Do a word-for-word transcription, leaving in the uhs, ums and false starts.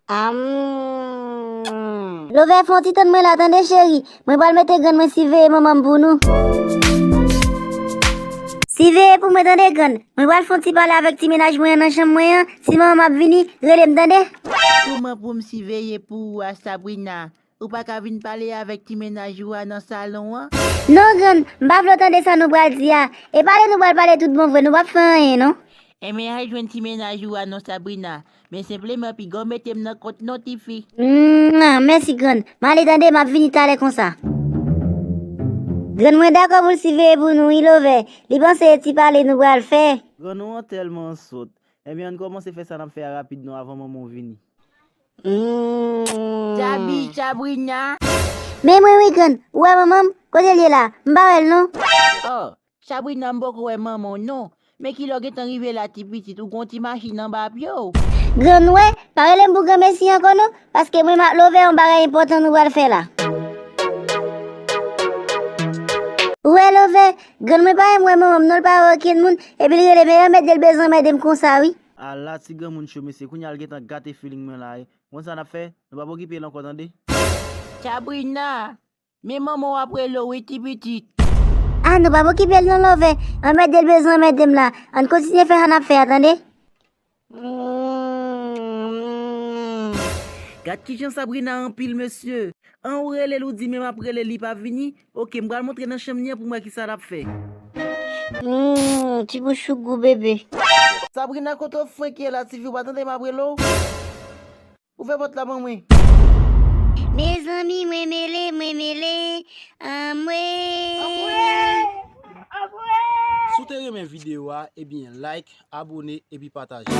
Am. Love, fè yon ti tann mwen la, tande, cheri. Mwen pral mete grann mwen siveye manman m pou nou. Siveye pou mwen, tande, grann. Mwen pral fè yon ti pale avèk ti mennaj mwen an nan chanm mwen an. Si manman m ap vini, rele m, tande. Kòman pou m siveye pou ou a, Sabrina? Ou pa ka vin pale avèk ti mennaj ou a nan salon an? Non, grann, m pa vle w tande sa nou pral di a. E pale nou pral pale tout bon vre, nou p ap fè anyen, non. Enben, al jwenn ti mennaj ou a non, Sabrina. Men senpleman, piga w mete m nan kont non, tifi. Mwa, mèsi, grann. M ale, tande, m ap vini talè konsa. Grann mwen dakò pou l siveye pou nou, wi, Love. Li panse e ti pale nou pral fè. Grann ou an tèlman sòt. Enben, ann kòmanse fè sa n ap fè a rapid non, avan manman w vini. Mm. Sabi, Sabrina. Men mwen wi, grann. Ou wè manman m? Kote l ye la? M pa wè l non. Oh, Sabrina, m poko wè manman w non. Men kilè w gentan rive la, ti pitit, ou gon ti machin anba pye w? Grann, ou wè, pa rele m pou granmesi ankò non, paske mwen m ap Love yon bagay enpòtan nou pral fè la. Ou wè, Love, grann mwen pa renmen wè manman m non, l pa wè okenn moun, epi l rele m, e anmède l bezwen anmède m konsa wi. Ala ti granmoun cho mesye, kounye a l gentan gate feeling mwen la, e. Konn sa n ap fè? Nou p ap okipe l ankò, tande? Sabrina, men manman w ap rele w wi, ti pitit. Ah, nou p ap okipe l non, Love. Anmède l bezwen anmède m la. Ann kontinye fè sa n ap fè a, tande? Gad kijan Sabrina anpil, mesye. An ou rele l, ou di men m ap rele l, li pa vini. Oke, m pral montre nan chanm li an pou m wè kisa l ap fè. Hmm, ti bouch ou gou, bebe. Sabrina, kote w frenk ye la, tifi, ou pa tande m ap rele w? Ouvè pòt la ban mwen. Mezanmi, mwen mele, mwen mele. Anmwe. Si w te renmen videyo a, ebyen, like, abone, epi pataje.